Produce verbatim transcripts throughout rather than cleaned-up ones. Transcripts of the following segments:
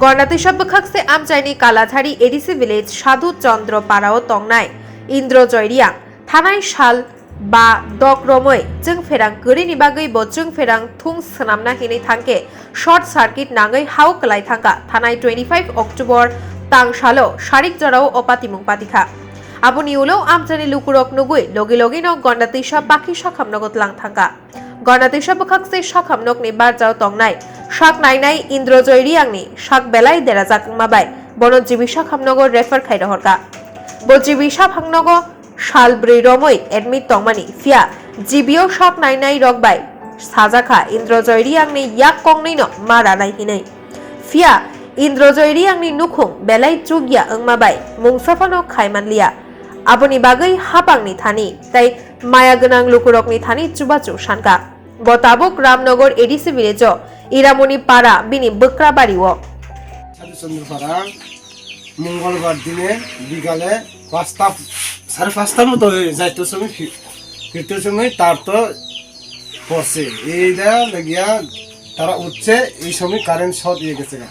Gornatwisa bwkhakse amchaini Kalajhari A D C village Sadhu Chandra parao tongnai Indrojoy Riang thanai sal ba dok romwi chwngpherang kwrwini bagwi bo chwngpherang thung swnamna hinwi thangkhe short circuit nangwi hao kwlai thangkha. Thanai twenty five October tang salo sarik jorao o patimung patikha. Aboni ulo amchaini lukurok nugwi logi logino Gornatwisa bakhi sakhamnogo tlang thangkha. Gornatwisa bwkhakse sakhamnokni barjao tongnai sak nainai Indrojoy Riangni sak belai derajak wngma bai bono G B sakhamnogo refer khai rohorkha. Bo G B sakhamnogo sal bwrwi romwi admit tongmani, phiya G B o sak nainai rok bai sajakha Indrojoy Riangni yak kongnwino ma ranai hinwi. Phiya Indrojoy Riangni nukhung belai chukya wngma bai mungsa phano khai manliya. Aboni bagwi hapangni thani tei maya gwnang lukurokni thani chubachu sankha. Bo tabuk Ramnagar A D C village-o Iramoni para bini bwkra bario. সাধুচন্দ্র পাড়া মঙ্গলবার দিনে বিকালে পাঁচটা, সাড়ে পাঁচটার মতো হয়ে যাইতে সময় ফি-, ফিরতে সময় তার তো পড়ছে। এইটা লাগিয়া তারা উঠছে, এই সময় কারেন্ট শর্ট হয়ে গেছে গা।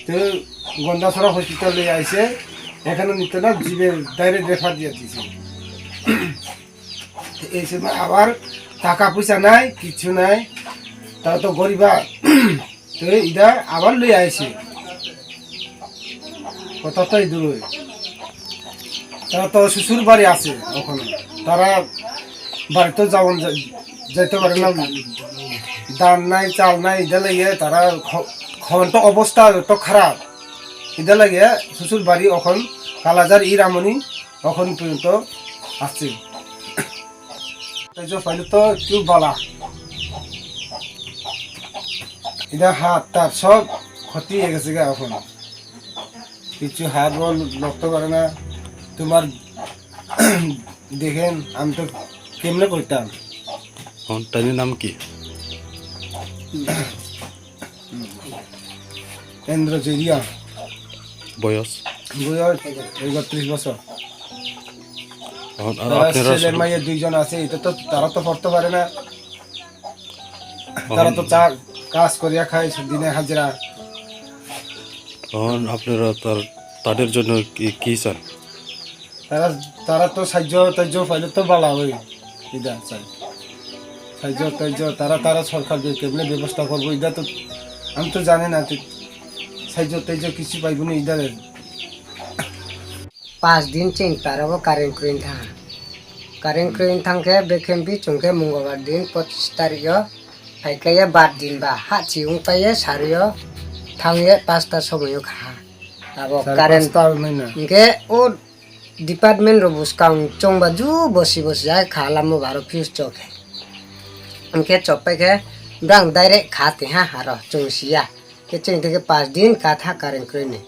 তো গন্ডাছড়া হসপিটালে আইছে, এখানে নিতে না জিবের ডাইরেক্ট রেফার দিয়ে দিয়েছে। এই সময় আবার টাকা পয়সা নাই, কিচ্ছু নাই, তারা তো গরিবা। তো এটা আবার লই আইছে, কত তো এই দূরে। তারা তো শ্বশুর বাড়ি আছে ওখানে, তারা বাড়িতে যাওন যা-, যাইতে পারে না, ধান নাই, চাল নাই, এটা লাগে তারা খ-, এখন তো অবস্থা তো খারাপ। এটা লাগে শ্বশুর বাড়ি এখন কালাজার ইরামনি এখন পর্যন্ত আসছে। তাই যে ফাইল তো একটু বালা। এটা হাত তার সব ক্ষতি হয়ে গেছে গা এখন। কিছু হাত বল লড়তে পারে না। তোমার দেখেন, আমি তো কেমনে করতাম? এখন তাইনের নাম কি? ইন্দ্র জেরিয়া। বয়স? বয়স একত্রিশ বছর। এখন আর তারা আপনারা ছেলে শুধু মেয়ে দুইজন আছে, এটা তো, তারা তো পড়তে পারে না। তারা তো এখন চা-, কাজ করিয়া খায় দিনে হাজিরা। এখন আপনারা তার, তাদের জন্য কি, কি চান? তারা, তারা তো সাহায্য টাহ্য পাইলে তো ভালো হয়। এটা চাই। সাহায্য টাহ্য তারা, তারা সরকার যে কেমনে ব্যবস্থা করবো, এটা তো আমি তো জানি না। তো সাহায্য টাহ্য কিছু পাইবো না, এটা। Pas din chini parao current kwrwi thang. Current kwrwi thang khe, bekhe bi chwng khe Mungolbar din pochis tarikh o phai khe ye bar din ba ha chi wng pai ye sari o thang ye pasta somoi o kha. Abo sari current pasta wngwi na. Hwnkhe o department rok bwskang chwng ba ju bosi bosi hai kha lamo baro fuse chok khe. Hwnkhe chok pai khe brang direct kha twi ha haro chwng si ya. Khe chwng thang khe pas din ka tha current kwrwi ni.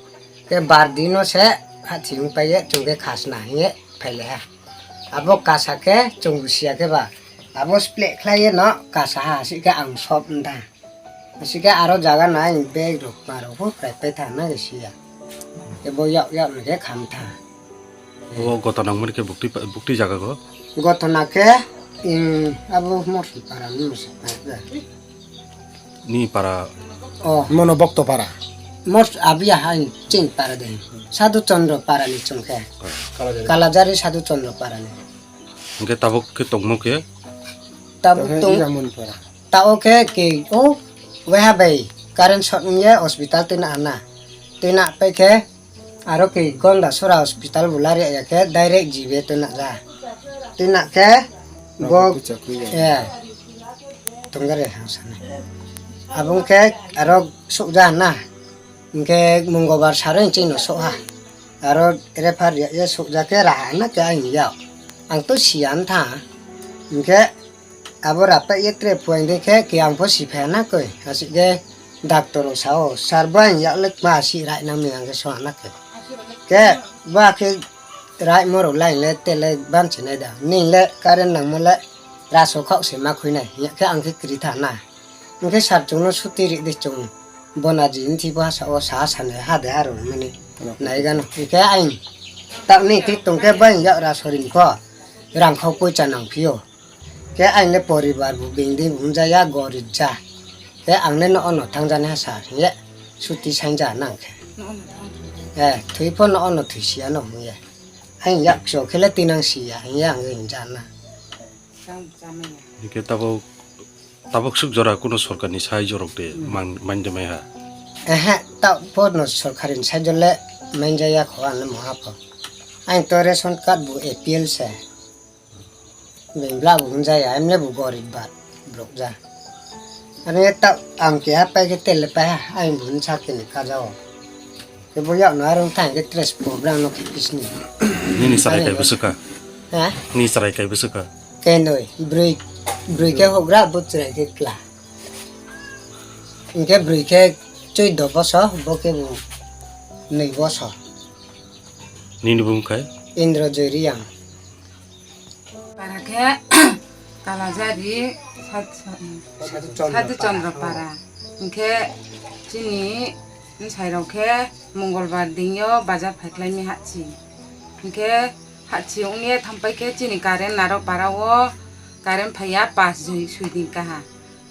Khe bar din o se ha thiyung pai ye chwng khe khasna hiye phai le ha. Abo kasa khe chwng bo siya khe ba. Abo split khlai ye no kasa ha, aswk khe ang sop wng tha. Aswk khe aro jaga nai bag rok ma rok pho krai pai tha na khe siya. Khe bo yak yak ni khe kham tha. O gotona wngmani khe bukti pa-, bukti jaga go? Gotona khe, um, abo Morsi para ni Morsi para. Ni para? Oh. Mono Bokto para. Mors abiya hai ching para de. Sadhu Chandra para ni chwng khe. Kalajari. Kalajari Sadhu Chandra para ni. Hwnkhe tabuk khe tongmo khe? Tabuk tong. Iramoni para. Ta o khe ke o weha bai current short wngya hospital twi na ana. Twi na pai khe aro ke Gonda Sora hospital bo lari ya khe direct jibe twi na ja. Twi na khe bo, eh, tonggare hang sana. Abong khe aro suk ja na. Hwnkhe Mungolbar saro chini sokha. Aro refer ya, ya sokja khe raha na khe ang ya. Ang to siya wng tha. Hwnkhe abo rapta ye tre phuaing de khe, khe ang pho si phaya na koi. Aswk khe doctor rok sao, "Sir, bo ang yak le ma si rai nang ni," ang khe so na khe. Khe ba khe rai mo rok lai le te le ban se nai da. Ni le current nang mo le raso khok se ma khui nai. Ya khe ang khe kri tha na. Hwnkhe sir chwngno suti ri di chwng. Bonaji wngthi bo hasa o sa sanai ha de ha rwmani. Nai gano. Hwnkhe ang tak ni khe tong khe bai yak ra sori ni kho. Rang khok poicha nang phio. Khe ang le poribar bo beng di bo wng ja ya gorib ja. Khe ang le no ono thang jani ha sir. Ye. Chuti sainja nang khe. Eh, thwi pho no ono thwi sia no hung ya. Ang yak cho khele tinang sia, ang yang ang ja na. Hingke tabok, tabok suk jora kuno sorkarni sahai jorok de mang, mande mai ha. Ehe, ta pho no sorkarini sahai jole manja ya kho ano mo ha pho. Ang to ration card bu A P L se. Bengla bo hwnjaya, emle bo gorib ba, borok ja. Ani ta ang keha pai khe tele pai ha, ang bo hwnsa khe ni kajao. Kebo yak no arong thang khe tres program no khe pisni. Nini sarai Ani kai bo- bwswk kha? Ha? Nini sarai kai bwswk kha? Kenoi, broi, broi khe hogra, bo chwrai khe kla. Hingkhe broi khe choido boso, bo khe bo nwi boso. Nini bung khai? Indra Joy Reang. Para khe Kalajari Sadhu Chandra Para. Hingkhe chini bwsairok khe Mongolbar dingyo bazar phaiklaini hachi. Hingkhe hachi wngya thampai khe chini current narok para o current phaiya pas joi sui din kaha.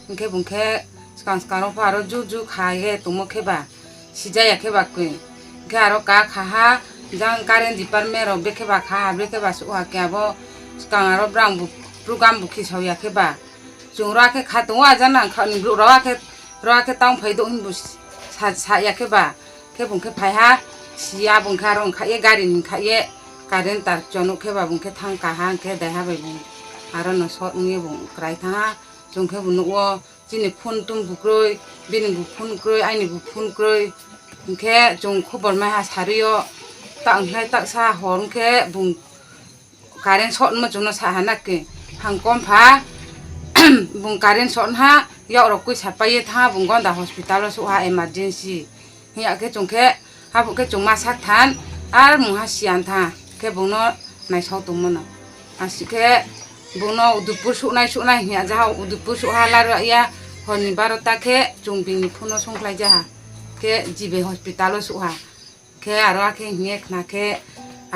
Hingkhe bung khe swkang swkang rok pho aro ju ju kha ye tongmo khe ba sijaya khe ba kwi. Hingkhe aro ka kha ha jang current department rok bekhe ba kha ha bekhe ba suha khe abo swkang aro brang bo program bo khisao ya khe ba. Chwng ro khe kha tongo ajang nang kha ni borok ro khe ro khe tang phai do hinbo sa sa ya khe ba. Khe bung khe phai ha siya bung khe aro wng kha ye gari ni kha ye current tar chonok khe ba bung khe thang ka ha hingkhe daiha bai bung aro no sot wng ye bung kwrai thang ha. Chwng khe bo nukgo, chini phone tong bo kwrwi, bini bo phone kwrwi, aini bo phone kwrwi. Hinkhe chwng khobor maiha sarwi o, tak hinkhe taksa hor hinkhe bung current short wngma chwngno saha nakhe. Hang kom pha, bung current short wngha, yakrok kwi sapaiye tha, bung Gonda hospital o suha emergency. Hiya khe chwng khe, habuh khe chwng ma sak than, ar mungha siyan tha, khe bungno naisao tongmano. Aswk khe bungno Udaipur suhnai suhnai hinya jaha, Udaipur suha laro ya, horni barota khe chwng bini phone o songkhlai jaha, khe jibe hospital o suha. Khe aro akhe hinya khna khe,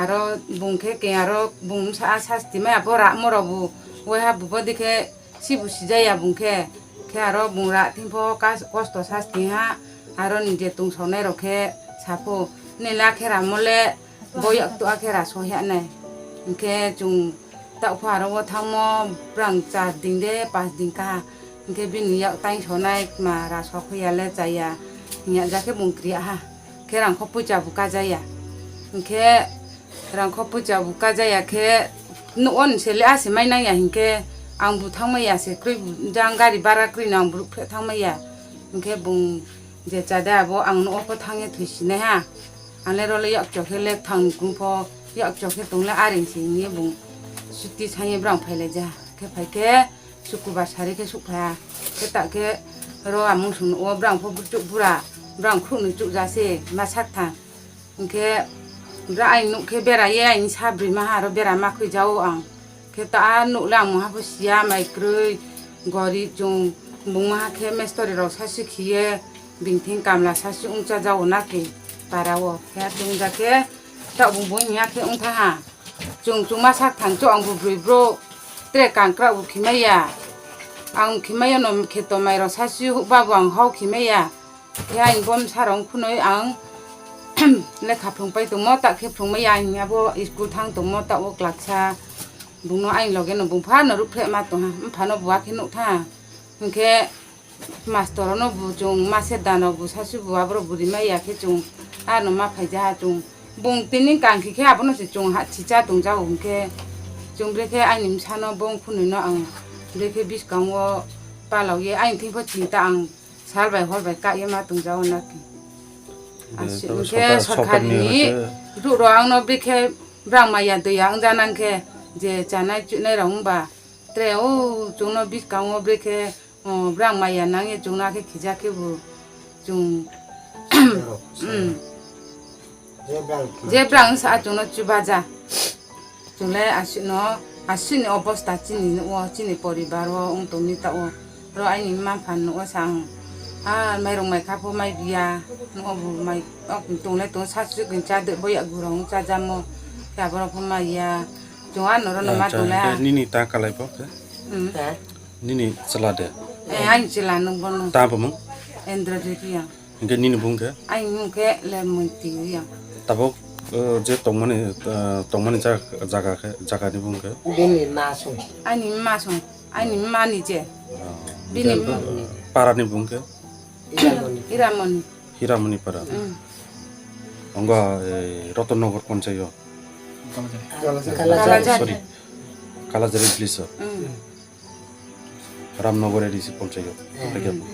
aro bung khe ke aro bung sa sasti maya bora moro bu, waiha bu bodi khe, Sibu sijaya bung khe, khe aro bung ra thing pho kas-, kosto sasti ha, aro ni je tong sonai rok khe sapho, nila khe ramo le boyak to a khe ra so ya nai. Hinkhe chwng tak pho aro o thangmo brang char ding de pas ding ka, hinkhe bini yak tai sonai ma ra so kho ya le chaya, hinya ja khe bung kriya ha. Khe rangkho puicha bo kajaya. Hinkhe rangkho puicha bo kajaya khe nuko ni sele ase mai nangya hinkhe ang bo thangmaya se kwrwi jang gari bara kwrwi no ang bo rukphreh thangmaya. Hinkhe bung je chade abo ang nuko pho thangya thwi sinai ha. Ang le role yakchok khe lek thang kung pho yakchok khe tong le areng se hinkhe bung chuti sanye brang phailaija. Khe phaikhe Sukubar sari khe sukphaya. Khe ta khe ro amung sung o brang pho buchuk bura, brang khuk ni chuk ja se ma sak tha. Hinkhe bra aini nuk khe bera ye aini sa bri ma ha ro bera ma khwi jao ang. Khe ta nuk le ang mungha pho siya mai kwrwi gori chung bung ma ha khe mestori rok sa si khiye bini thing kamla sa si ung cha jao na khe para o. Khe chung ja khe ta bung bung ya khe ung tha ha. Chung chuma sak thang cho ang bo bwrwi bro. Tre kangkrak bo khimaya. Ang khimaya no kheto mai rok sasi hukba bo ang hau khimaya. Khe ang bom sarong khunoi ang lekha phrung pai tongmo tak khe phrung maya ang abo school thang tongmo tak o klaksa. Bungno ang loge no bung phano rukphreh ma tongha. Mphano bo akhe nuk tha. Hinkhe Master no bo chung mase dano bo sasi bo abro buri maya khe chung ano ma phai ja chung bung tini kangkhi khe abono se chung ha chicha tong jao hinkhe chung brekhe ani msano bong phunui no ang brekhe biskango palao ye ani thing pho chinta ang sal bai hor bai ka ye ma tong jao na khe. Aswk hinkhe sorkar ni ruk ro ang no brekhe brang maya doya ang ja nang khe je chanai chunai rok wng ba tre o chung no biskango brekhe O, brang maya nangya chwngno khe khijak khe bo chwng, Borok mm. Je brang je brang sa chwngno chubaja. Chwng le aswkno, aswkni obosta chini o, chini poribar o wng tongni ta o. Ro aini mma phan no o sa ang. A, mairung mai kha pho mai biya. No bo mai, o tong le tong sa sik cha de boya gurang cha jamo. Khe aborok pho mai ya. Chwng a noro no ma Acha, tong le a. Nini ta kalai pho khe? Mm. Nini chwla de? Eh, ani chwla no bono. Ta bumung? Indra Jyoti ya. Hingke nini bung khe? Aini bung khe Lermonti Reang. Tabok, eh, je tongmani, eh, tongmani ja-, jaga khe, jaga ni bung khe? Bini ma song. Aini ma song, aini ma ni je. Ah, bini hingke, ma. Eh, para ni bung khe? Iramoni. Iramoni. Hiramoni para. Mm. Ongo, eh, Ratan Nagar ponchayo. Kalajari. Kalajari. Sorry. Kalajari village. Mm. Ramnagar A D C ponchayo. Mm. Lagi apa?